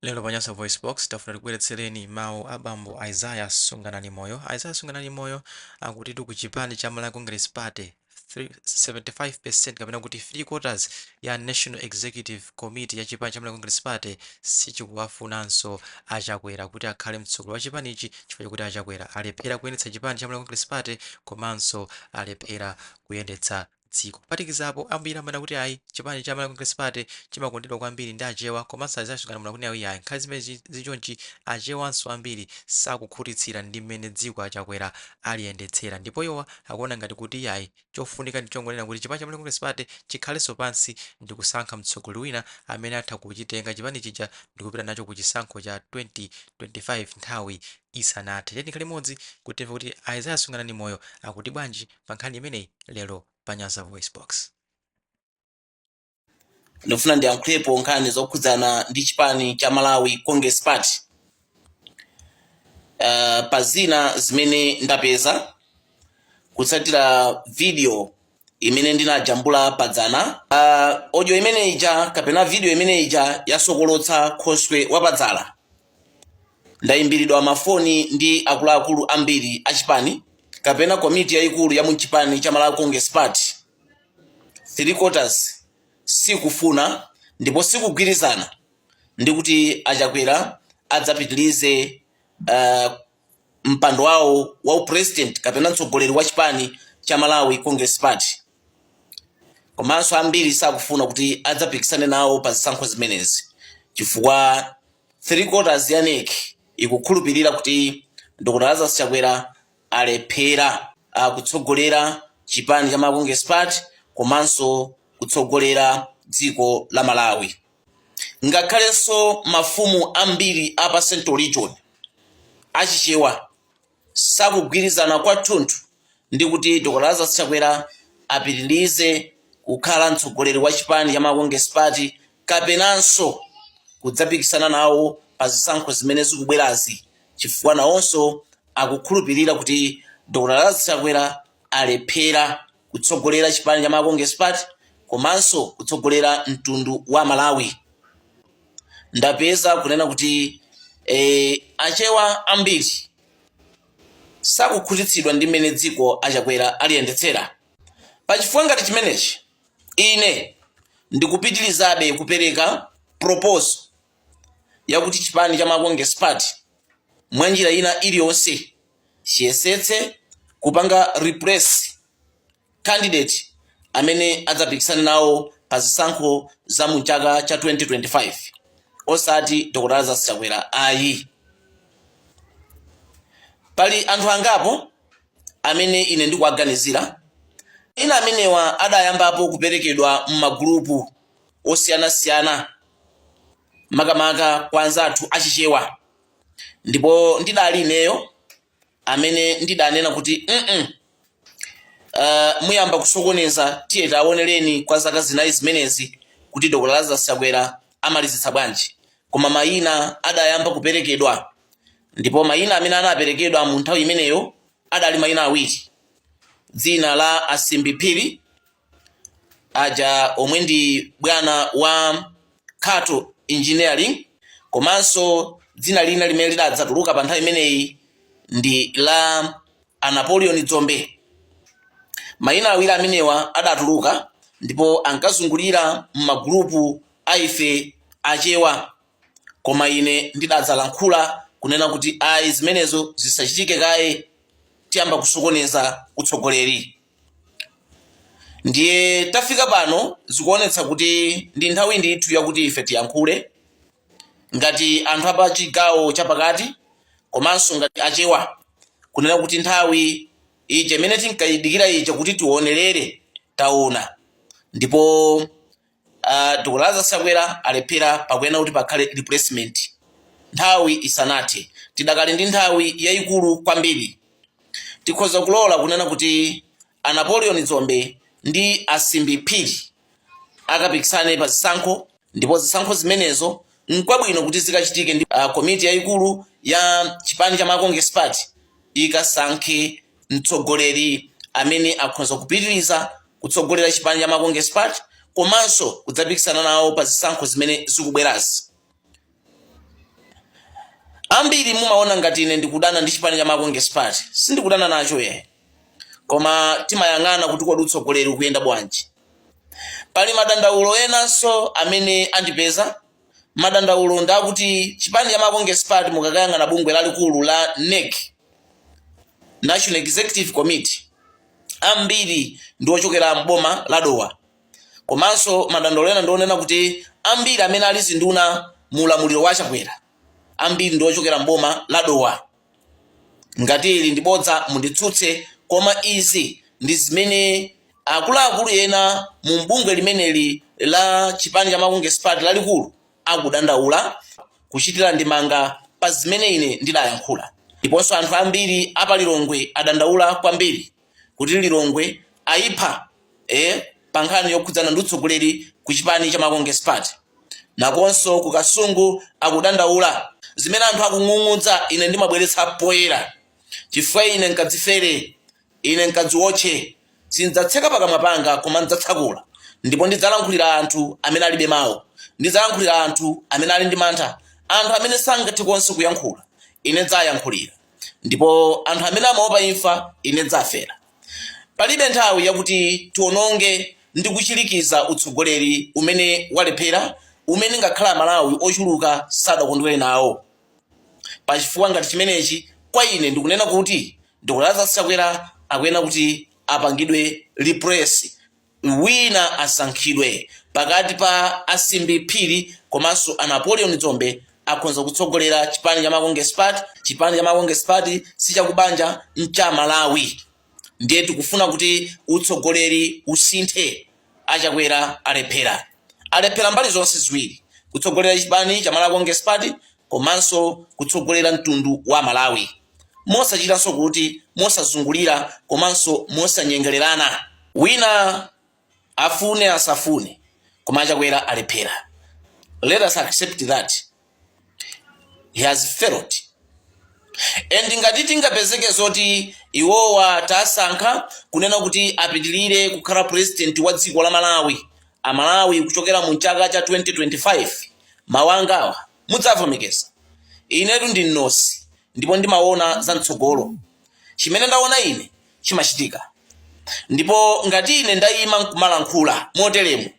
Lero pa Nyasa VoiceBox tafuna tikubweretsereni mawu a bambo Isaiah Sunganani Moyo. Isaiah Sunganani Moyo akutitu ku chipani cha Malawi Congress Party 75% kapena kuti 3 quarters ya National Executive Committee ya chipani cha Malawi Congress Party sichikuwafunanso a Chakwera kuti akhale mtsogoleri wa chipanichi chifukwa chakuti a Chakwera alephera kuyendetsa chipani cha Malawi Congress Party komanso alephera kuyendetsa dziko. Kuphatikiza apo, ambiri amanena kuti ayi, chipani cha Malawi Congress Party chimakondedwa kwambiri ndi Achewa, komanso Isaiah Sunganani Moyo akuti ayi, nkhani zimene zili chonchi, Achewanso ambiri sakukhutitsira ndi mmene dziko a Chakwera aliyendetsera ndipo iwowa akuona ngati kuti iyayi, chofunika ndi chongonena kuti chipani cha Malawi Congress Party chikhalenso pansi ndikusankha mtsogoleri wina amene atha kuchitenga chipani chija ndikupita nacho ku chisankho cha 2025 nthawi isanathe. Tiyeni tikhale limodzi kuti timve kuti Isaiah Sunganani Moyo akuti bwanji pa nkhani imeneyi lero pa Nyasa VoiceBox. Ndikufuna ndiyankhulepo nkhani zokhudzana ndi chipani cha Malawi Congress Party. Pa zina zimene ndapeza kutsatira video imene ndinajambula padzana, audio imene ija kapena video imene ija yasokolotsa khoswe wapadzala. Ndayimbiridwa mafoni ndi akuluakulu ambiri a chipani kapena komiti yayikulu ya muchipani cha Malawi Congress Party. Three quarters sikufuna ndipo sikugwirizana ndi kuti aChakwera adzapitilize mpando wawo wa upresident kapena mtsogoleri wa chipani cha Malawi Congress Party, komanso ambiri sakufuna kuti adzapikisane nawo pa zisankho zimenezi chifukwa three quarters ya NEC ikukhulupirira kuti Dr. Lazarus Chakwera alephera kutsogolera chipani cha Malawi Congress Party komanso kutsogolera dziko la Malawi. Ngakhalenso mafumu ambiri a pa Central Region achichewa sakugwirizana kwathunthu ndi kuti Dr. Lazarus Chakwera apitilize kukhala mtsogoleri wa chipani cha Malawi Congress Party kapenanso kudzapikisana nawo pa zisankho zimene zikubwerazi chifukwa nawonso akukhulupirira kuti Dr. Lazarus Chakwera alephera kutsogolera chipani cha Malawi Congress Party komanso kutsogolera mtundu wa Malawi. Ndapeza kunena kuti achewa ambiri sakukhutitsidwa ndi mmene dziko aChakwera aliyendetsera. Pachifukwa ngati chimenechi, ine ndikupitirizabe kupereka proposal yakuti chipani cha Malawi Congress Party mwa njira ina iliyonse chiyesetse kupanga replace candidate amene adzapikisane nawo pa zisankho za mu chaka cha 2025, osati Dr. Lazarus Chakwera ayi. Pali anthu angapo amene ine ndikuwaganizira. Ena amenewa adayambapo kuperekedwa m'magulupu osiyanasiyana, makamaka kwa anzathu achichewa, ndipo ndidali ineyo amene ndidanena kuti muyamba kusokoneza, tiye taonereni kwa zaka zinayi zimenezi kuti Dr. Lazarus Chakwera amalizitsa bwanji. Koma mayina adayamba kuperekedwa, ndipo mayina amene anaperekedwa mu nthawi imeneyo adali mayina awiri: dzina la Asimbi Phiri aja omwe ndi bwana wa Khato Engineering, komanso dzina lina limene lidadzatuluka pa nthawi imeneyi ndi la a Napoleon Dzombe. Mayina awiri amenewa adatuluka ndipo ankazungulira m'magulupu a ife achewa, koma ine ndidadzalankhula kunena kuti ayi, zimenezo zisachitike kaye, tiyamba kusokoneza utsogoleri. Ndiye tafika pano, zikuonetsa kuti ndi nthawi ndithu yakuti ife tiyankhule ngati anthu apa chigawo chapakati komanso ngati achewa, kunena kuti nthawi ija imene tinkayidikira ija kuti tionerere taona, ndipo Dr. Lazarus Chakwera alephera, pakuyenera kuti pakhale replacement nthawi isanathe. Tidakali ndi nthawi yayikulu kwambiri. Tikhoza kulola kunena kuti a Napoleon Dzombe ndi Asimbi Phiri akapikisane pa zisankho, ndipo zisankho zimenezo nkwabwino kuti zikachitike ndi komiti yayikulu ya chipani cha Malawi Congress Party ikasankhe mtsogoleri amene akhoza kupitiriza kutsogolera chipani cha Malawi Congress Party komanso kudzapikisana nawo pa zisankho zimene zikubwerazi. Ambiri mumaona ngati ine ndikudana ndi chipani cha Malawi Congress Party. Sindikudana nacho ye, koma timayang'ana kuti kodi utsogoleri ukuyenda bwanji. Pali madandaulo enanso amene andipeza. Madandaulo ndakuti chipani cha Malawi Congress Party, mukakayang'ana bungwe lalikulu la NEC, National Executive Committee, ambiri ndi ochokera mboma la Dowa. Komanso madandaulo ena ndionena kuti ambiri amene ali zinduna mu ulamuliro wa Chakwera, ambiri ndi ochokera mboma la Dowa. Ngati ili ndi bodza, munditsutse, koma izi ndi zimene akuluakulu ena mu bungwe limeneli la chipani cha Malawi Congress Party lalikulu akudandaula, kuchitira ndimanga pa zimene ine ndidayankhula. Ndiponso anthu ambiri apa Lilongwe adandaula kwambiri kuti Lilongwe ayipha pa nkhani yokhudzana ndi utsogoleri ku chipani cha Malawi Congress Party. Nakonso ku Kasungu akudandaula. Zimene anthu akung'ung'udza, ine ndimabweretsa poyera, chifukwa ine nkadzifere, ine nkadziwotche, sindidzatseka pakamwa panga, koma ndidzatsakula, ndipo ndidzalankhulira anthu amene alibe mawu, ndidzalankhulira anthu amene ali ndi mantha, anthu amene sangathe konse kuyankhula, ine ndidzayankhulira, ndipo anthu amene amaopa imfa, ine ndidzafera. Palibe nthawi yakuti tiononge ndi kuchirikiza utsogoleri umene walephera, umene ngakhala Amalawi ochuluka sadakondwere nawo. Pachifukwa ngati chimenechi, kwa ine ndikunena kuti Dr Lazarus Chakwera akuyenera kuti apangidwe replace, wina asankhidwe pakati pa a Simbi Phiri komanso a Napoleon Dzombe, akhonza kutsogolera chipani cha Malawi Congress Party. Chipani cha Malawi Congress Party sichakubanja, ncha Malawi. Ndiye tikufuna kuti utsogoleri usinthe. Achakwera alephera, alephera mbali zonse ziwiri, kutsogolera chipani cha Malawi Congress Party komanso kutsogolera mtundu wa Malawi, mosachitanso kuti mosazungulira komanso mosanyengererana. Wina afune asafune, koma Achakwera alephera. Let us accept that he has failed. And ngati tingapezeke zoti iwowa tasankha kunena kuti apitilire kukhala president wa dziko la Malawi, Amalawi, kuchokera mu chaka cha 2025, mawu angawa mudzavomereza. Inetu ndi mlosi ndipo ndimaona za mtsogolo. Chimene ndaona ine chimachitika. Ndipo ngati ine ndayima nkumalankhula moteremu,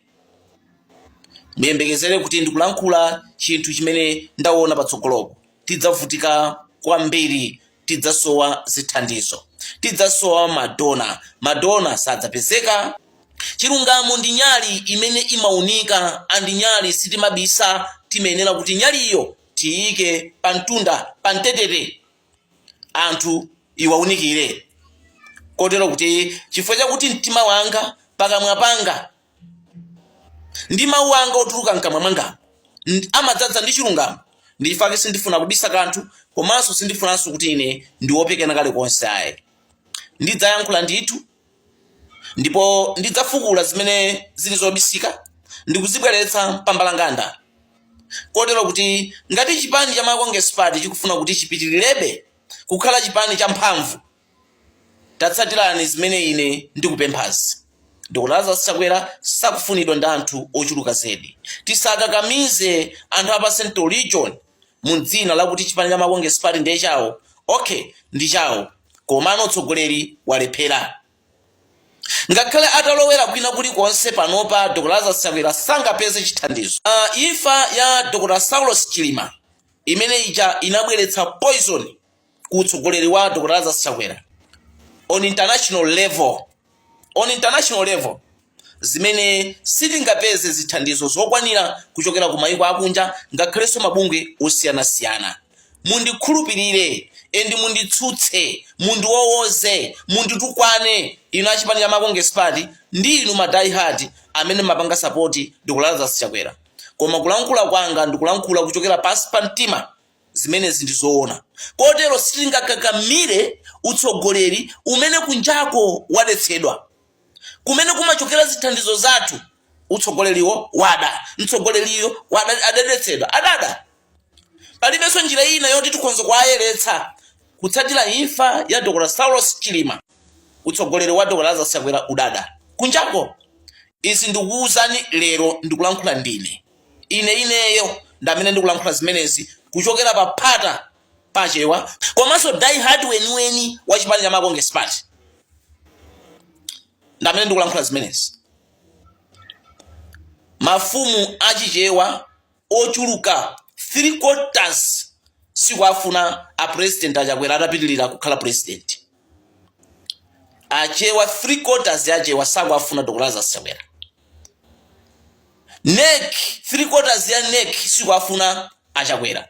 muyembekezere kuti ndikulankhula chinthu chimene ndaona patsogolopo. Tidzavutika kwambiri, tidzasowa zithandizo, tidzasowa madona, madona sadzapezeka. Chilungamo ndi nyali imene imaunika, and nyali sitimabisa, timayenera kuti nyaliyo tiyike pamtunda, pamtetete, anthu iwaunikire. Kotero kuti chifukwa chakuti mtima wanga, pakamwa panga ndi mawu anga otuluka mkamwa mwangamo amadzadza ndi chilungamo, ndi chifukwa sindifuna kubisa kanthu, komanso sindifunanso kuti ine ndiope kena kalikonse ayi. Ndidzayankhula ndithu, ndipo ndidzafukula zimene zili zobisika ndikuzibweretsa pambalanganda. Kotero kuti ngati chipani cha Malawi Congress Party chikufuna kuti chipitilirebe kukhala chipani cha mphamvu, tatsatirani zimene ine ndikupemphazi. Dr Lazarus Chakwera sakufunidwa ndi anthu ochuluka zedi. Tisakakamize anthu apa Central Region mu dzina lakuti chipani cha Malawi Congress Party ndiye chawo. Okay, ndi chawo, komano utsogoleri walephera. Ngakhale atalowera kwina kulikonse panopa, Dr Lazarus Chakwera sangapeze chithandizo. Imfa ya Dr Saulos Chilima imene ija inabweretsa poison ku utsogoleri wa Dr Lazarus Chakwera on international level, on international level, zimene sitingapeze zithandizo zokwanira kuchokera ku mayiko akunja ngakhalenso mabungwe osiyanasiyana. Mundikhulupirire and munditsutse, mundiwowoze, munditukwane, inu achipani cha Malawi Congress Party ndi inu ma diehard amene mapanga support Dr Lazarus Chakwera, koma kulankhula kwanga ndikulankhula kuchokera pansi pa mtima. Zimenezi ndi zoona. Kotero sitingakakamire utsogoleri umene kunjako wadetsedwa, kumene kumachokera zithandizo zathu. Utsogoleriwo wada, mtsogoleriyo wada, adadetsedwa, adada. Palibenso njira ina yoti tikhoza kuwayeretsa. Kutsatira imfa ya Dr Saulos Chilima, utsogoleri wa Dr Lazarus Chakwera udada kunjako. Izi ndikuwuzani lero, ndikulankhula ndine ine, ineyo ndi amene ndikulankhula zimenezi kuchokera pa phata. pa Achewa, komanso die hard weniweni wa chipani cha Malawi Congress Party, ndamene ndikulankhula zimenezi. Mafumu achichewa ochuluka 3/4 sikuafuna a President Achakwera atapitilira kukhala president. Achewa, 3/4 ya Achewa sakuafuna Dr Lazarus Chakwera. NEC, 3/4 ya NEC sikuafuna Achakwera.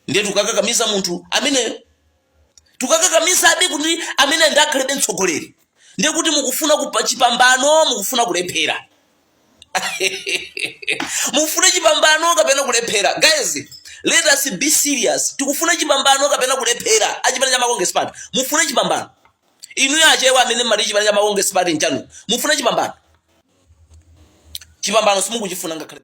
Ndiye tukakakamiza munthu amene tukakakamizabe kuti amene ndakhalebe mtsogoleri, ndiye kuti mukufuna kupa chipambano, mukufuna kulephera. Mufune chipambano kapena kulephera? Guys, let us be serious. Tikufuna chipambano kapena kulephera? Achipani cha Congress Party, mufune chipambano? Inu Achewa amene mmati chipani cha Congress Party nchanu, mufune chipambano? Chipambano simukuchifuna ngakhale.